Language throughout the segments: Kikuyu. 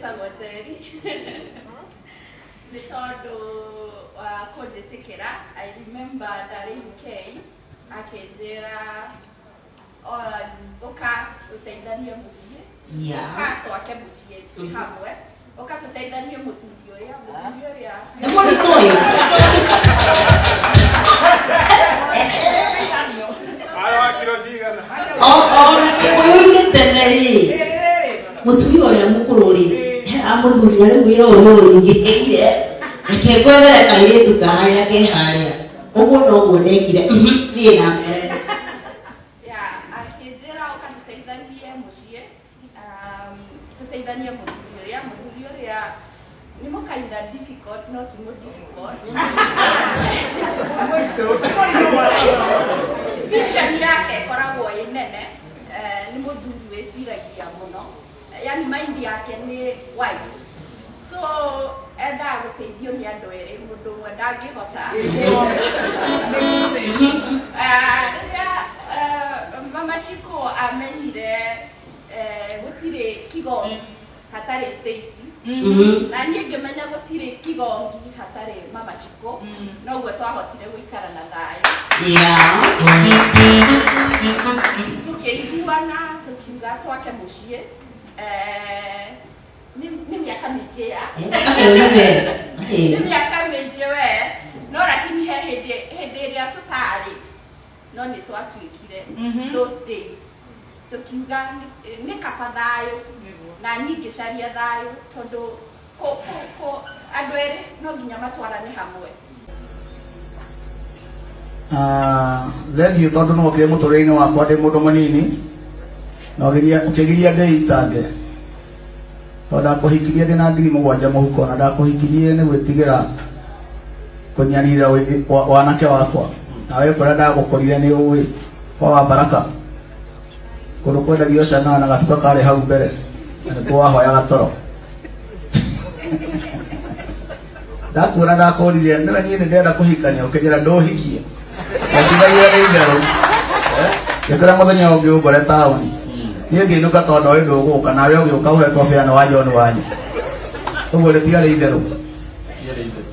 Njĩtagwo Njeri. Nĩ tondũ wa kũnjĩtĩkĩra. I remember ndarĩ UK akĩnjĩra ũka tũteithanie mũciĩ. Ũka twake mũciĩ twĩ hamwe. Ũka tũteithanie mũthuri ũrĩa mũthuri ũrĩa. Nĩ mũritũ ũyũ. Arĩ kiro cigana? Ona Gĩkũyũ-inĩ tene rĩ, mũtumia ũrĩa mũkũrũ rĩ, amũthuri rĩu wĩra ũyũ ũringĩrĩire, reke ngwethere kairĩtu ka harĩa ke harĩa. Ũguo noguo ndekire. Thiĩ na mbere. Yeah, akĩnjĩra ũka tũteithanie mũciĩ, tũteithanie mũthuri ũrĩa, mũthuri ũrĩa nĩ mũ kinda difficult, no ti mũ difficult. Vision yake ĩkoragwo ĩ nene, nĩ mũthuri wĩciragia mũno, yani mind yake nĩ wide. So endaga gũteithio nĩ andũ erĩ, mũndũ ũmwe ndangĩhota. Rĩrĩa Mama Shiko amenyire gũtirĩ Kigongi hatarĩ Stacy, na niĩ ngĩmenya gũtirĩ Kigongi hatarĩ Mama Shiko, noguo twahotire gũikara na thayũ. Tũkĩiguana, tũkiuga twake mũciĩ. Nĩ mĩaka mĩingĩ ya nĩ mĩaka mĩingĩ we, no lakini he hĩndĩ hĩndĩ ĩrĩa tũtarĩ, no nĩ twatuĩkire those days tũkiuga nĩ kaba thayũ, na niĩ ngĩcaria thayũ tondũ andũ erĩ no nginya matwarane hamwe. Thengiũ tondũ nĩ wokire mũtũrĩre-inĩ wakwa ndĩ mũndũ mũnini na ũkĩgiria ndĩitange, tondũ ndakũhikirie ndĩ na 7,000 mũhuko, na ndakũhikirie nĩ gwĩtigĩra kũnyarira wanake wakwa, nawe kũrĩa ndagũkorire nĩ ũĩ kwa wa Baraka kũndũ kwendagio cang'aa na gatuka karĩ hau mbere, na nĩkuo wahoyaga toro. Ndakuona ndakũririe, nĩwe niĩ nĩ ndĩrenda kũhikania, ũkĩnjĩra ndũhikie, ndeciragia nĩ itherũ. Ngĩkora mũthenya ũngĩ ũngore taũni, niĩ ngĩinũka tondũ ndoĩ ndũgũka, nawe ũgĩũka ũhetwo bĩa wa John wanyu, ũguo rĩtiarĩ itherũ.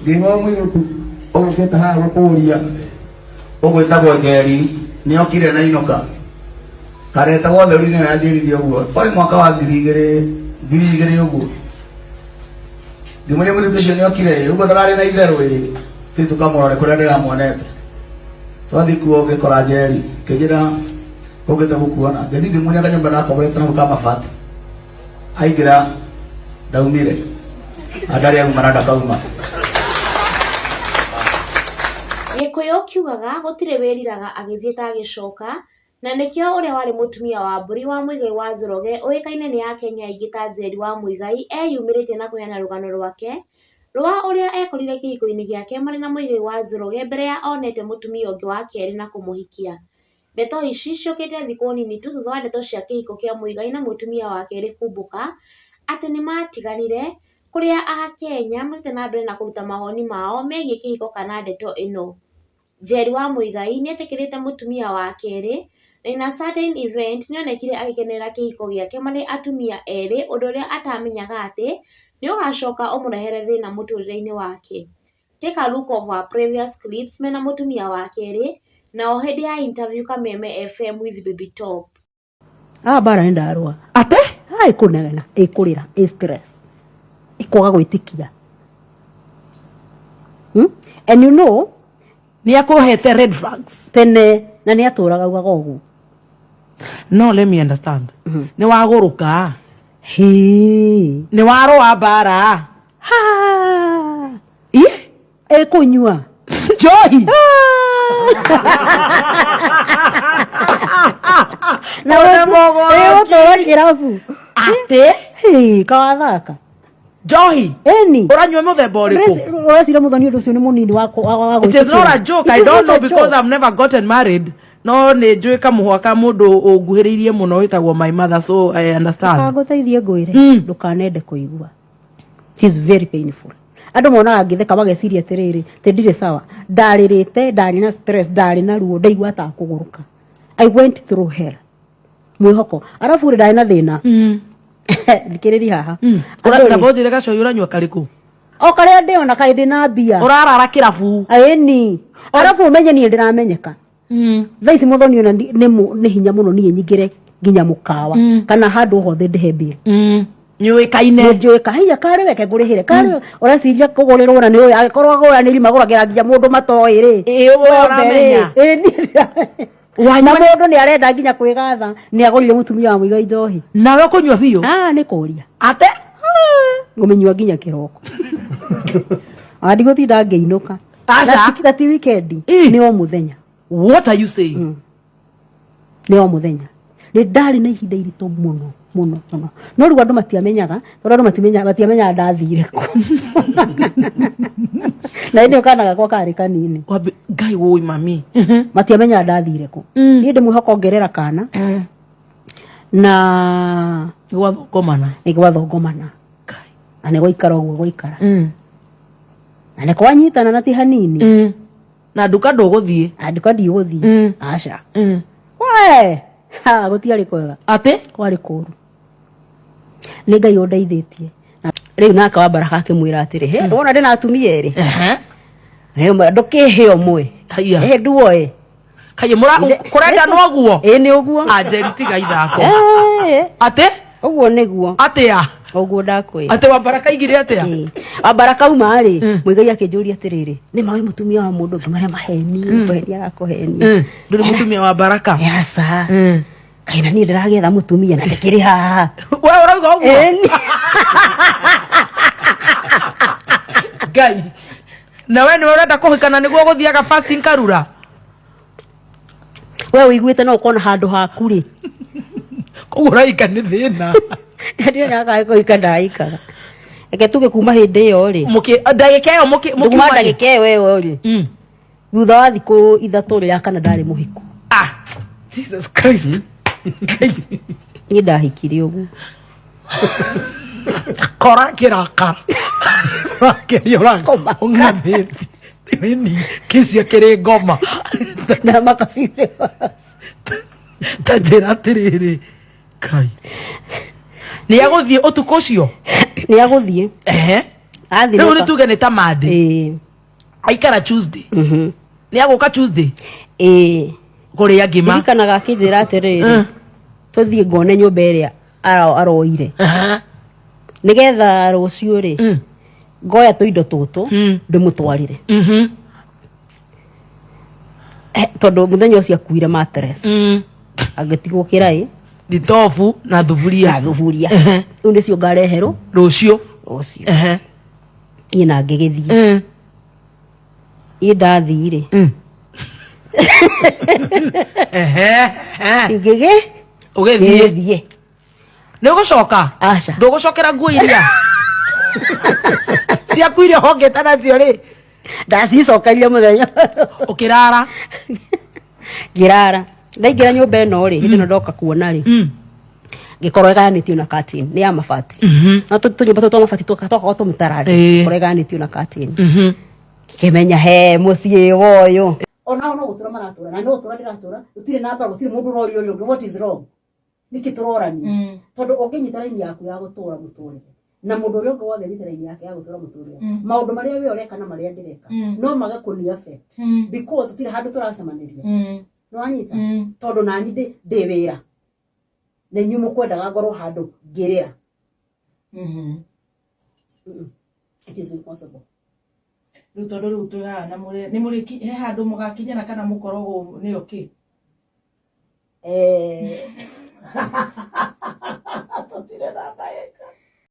Ngĩigua mũirĩtu ũgũkĩte haha gũkũria ũgwĩtagwo Njeri nĩokire na inũka karetagwo Theri, nĩyo yanjĩrire ũguo, kwarĩ mwaka wa 2000 ũguo. Ngĩmũria mũirĩtu ũcio nĩokire ĩ, ũguo ndararĩ na itherũ ĩ, tĩ tũkamũrore kũrĩa ndĩramuonete. Twathiĩ kuo ngĩkora Njeri, kĩnjĩra ũngĩte gũkuona, ngĩthiĩ ngĩmuonia kanyũmba ndakomborete na ka mabati, aingĩra ndaumire na ndarĩ auma na ndakauma. Gĩkũyũ kiugaga gũtirĩ wĩriraga agĩthiĩ ta agĩcoka, na nĩkĩo ũrĩa warĩ mũtumia wa mbũri wa Muigai wa Njoroge ũĩkaine nĩ Akenya aingĩ ta Njeri wa Muigai eyumĩrĩtie na kũheana rũgano rwake rwa ũrĩa ekorire kĩhiko-inĩ gĩake marĩ na Muigai wa Njoroge mbere ya onete mũtumia ũngĩ wa kerĩ na kũmũhikia. Ndeto ici ciũkĩte thikũ nini tu thutha wa ndeto cia kĩhiko kĩa Muigai na mũtumia wa kerĩ kumbũka atĩ nĩmatiganire, kũrĩa Akenya mathiĩte na mbere na kũruta mawoni mao megiĩ kĩhiko kana ndeto ĩno. Njeri wa Muigai nĩetĩkĩrĩte mũtumia wa kerĩ na in a certain event nĩonekire agĩkenerera kĩhiko gĩake marĩ atumia erĩ, ũndũ ũrĩa atamenyaga atĩ nĩũgacoka ũmũrehere thĩna mũtũrĩre-inĩ wake. Take a look of our previous clips mena mũtumia wa kerĩ na o hĩndĩ ya interview Kameme FM with Baby Top. Ah, mbara nĩ ndarũa. Ate? Ah, ĩkũnegena, ĩkũrĩra, ĩ stress. Ĩkwaga gwĩtĩkia. And you know, Nĩ akũhete red flags. Tene na nĩ atũraga augaga ũguo. No let me understand. Nĩ wagũrũka. Hĩ. Nĩ warũa mbara. Ha. Ĩ? Ĩkũnyua. Njohi. Na Ona mũgũrũki. ĩgũtũra kĩrabu. Ate? Hĩ, kawathaka. Njohi. Ĩni. Ũranyua mũthemba ũrĩkũ? Ũreciria mũthoni ũndũ ũcio nĩ mũnini wa It is not a joke. I It is don't not know a because joke. I've never gotten married. No nĩ njũĩ kamũhwa ka mũndũ ũnguhĩrĩirie mũno wĩtagwo my mother, so I understand. Ngũteithie ngwĩre, ndũkanende kũigua. It is very painful. Andũ monaga ngĩtheka mageciria atĩrĩrĩ, tĩ ndirĩ sawa. Ndarĩrĩte, ndarĩ na stress, ndarĩ na ruo, ndaigua ta kũgũrũka. I went through hell. Mwĩhoko. Arabu rĩ, ndarĩ na thĩna. Thikĩrĩria haha. Andũ rĩ, Ũratamba ũnjĩre gacoi ũranyua karĩkũ? O karĩa ndĩona kaĩ ndĩna mbia. Ũrarara kĩrabu. Ĩni. Arabu ũmenye niĩ ndĩramenyeka. Thaa ici Muthoni ona nĩ hinya mũno niĩ nyingĩre nginya mũkawa kana handũ hothe ndĩhe bill. Nĩũĩkaine. Nĩnjũĩka. Haiya karĩ weke ngũrĩhĩre. Karĩ ũreciria kũgũrĩrwo na nĩũĩ angĩkorwo agũranĩri magũragĩra nginya mũndũ matoĩ rĩ. Ĩĩ, we ũramenya. Ĩĩ, niĩ ndĩramenya. Na mũndũ nĩ arenda nginya kwĩgatha nĩ agũrire mũtumia wa Muigai njohi. Nawe ũkũnyua biũ? Ah, nĩ kũria. Ate? Ngũmĩnyua nginya kĩroko. Ah, ndigũtinda ngĩinũka. Aca. Na ti weekend. Nĩ o mũthenya. What are you saying? Nĩ o mũthenya. Nĩ ndarĩ na ihinda iritũ mũno mũno mũno. No rĩu andũ matiamenyaga, tondũ andũ matiamenyaga ndathire kũ. Na hĩndĩ ĩyo kana gakwa karĩ kanini. Ngai wũi mami. Matiamenyaga ndathire kũ. Niĩ ndĩmwĩhoka ongerera kana. Na gwathongomana. Nĩ gwathongomana. Na nĩ gwaikara ũguo gwaikara. Na nĩ kwanyitana na ti hanini. Na nduka ndũgũthiĩ. Na nduka ndigũthiĩ. Aca. We! Ha, gũtiarĩ kwega. Atĩ? Kwarĩ kũũru. Nĩ Ngai ũndeithĩtie. Rĩu nake wa Baraka akĩmwĩra atĩrĩ, he, wona ndĩna atumia erĩ. Ndũkĩhe ũmwe. Haiya. Nduoe. Kaĩ kũrenda no ũguo? Ĩĩ nĩ ũguo. Anjeri tiga ithako. Atĩ? Ũguo nĩguo. Atĩa? Ũguo ndakwĩra. Atĩ wa Baraka aigire atĩa? Wa Baraka auma rĩ, Muigai akĩnjũria atĩrĩrĩ, nĩ ma wĩ mũtumia wa mũndũ ũngĩ marĩa maheni, kũhenia arakũhenia. Ndũrĩ mũtumia wa Baraka? Aca. Kaĩ na niĩ ndĩragĩetha mũtumia na ndĩkĩrĩ haha. We ũrauga ũguo? Ĩni. Ngai. Na we nĩwe ũrenda kũhikana nĩguo gũthiaga fasting Karura? We ũiguĩte no ũkona handũ haku rĩ. Koguo ũraika nĩ thĩna. Ndiona kaĩ kũhika ndaikaga. Reke tuge kuma hĩndĩ ĩyo rĩ. Ndagĩka ĩyo Kuma mũkiuma rĩ? ndagĩka ĩyo ĩyo rĩ. Thutha wa thikũ ithatũ rĩ ya kana ndarĩ mũhiku. Jesus Christ. Niĩ ndahikire ũguo. Kora kĩrakara. Ũrakeria ũng'athĩtie. Nini kĩcio kĩrĩ ngoma. Ndamaka biũ. Ta njĩra atĩrĩrĩ. Kai. Nĩ agũthiĩ ũtukũ ũcio? Nĩ agũthiĩ. Ehe. Athiĩ Rĩu nĩoka- nĩ tuge nĩ ta Monday. Ĩĩ. Aikara Tuesday. Nĩ agũka Tuesday? Ĩĩ. Kũrĩa ngima. Ndirikanaga akĩnjĩra atĩrĩrĩ, tũthiĩ ngone nyũmba ĩrĩa aroire. Nĩgetha rũciũ rĩ, ngoya tũindo tũtũ ndĩmũtwarĩre. Tondũ mũthenya ũcio akuire mattress. Agĩtigwo kĩraĩ. Thitobu na thuburia. Na thuburia. Rĩu nĩcio ngareherwo rũciũ. Rũciũ. Niĩ na ngĩgĩthiĩ. Niĩ ndathiĩ rĩ. Ngĩgĩ. Ũgĩthiĩ. Ngĩgĩthiĩ. Nĩ ũgũcoka? Aca. Ndũgũcokera nguo iria? Ciaku iria hongete nacio rĩ? Ndacicokeire mũthenya. Ũkĩrara? Ngĩrara. Ndaingĩra nyũmba ĩno rĩ, hĩndĩ ĩno ndoka kuona rĩ. Ngĩkorwo ĩgayanĩtio na curtain, nĩ ya mabati. Na tũnyũmba tũtũ twa mabati twakoragwo tũmĩtararĩ. Ngĩkorwo ĩgayanĩtio na curtain. Ngĩmenya he mũciĩ woyũ. Onao no gũtũra maratũra, na no gũtũra ndĩratũra, gũtirĩ namba, gũtirĩ mũndũ ũroria ũrĩa ũngĩ, what is wrong? Nĩkĩ tũrorania? Tondũ ũngĩnyita raini yaku ya gũtũra mũtũrĩre, na mũndũ ũrĩa ũngĩ wothe anyite raini yake ya gũtũra mũtũrĩre, maũndũ marĩa we ũreka na marĩa ndĩreka, no mage kũni affect. Because gũtirĩ handũ tũracemanĩria. Nĩ wanyita? Tondũ nani ndĩ wĩra. Na inyuĩ mũkwendaga ngorwo handũ ngĩrĩra. It is impossible. Rĩu tondũ rĩu twĩ haha na mũrĩ, nĩ mũrĩ he handũ mũgakinyana kana mũkoragwo nĩyo kĩ?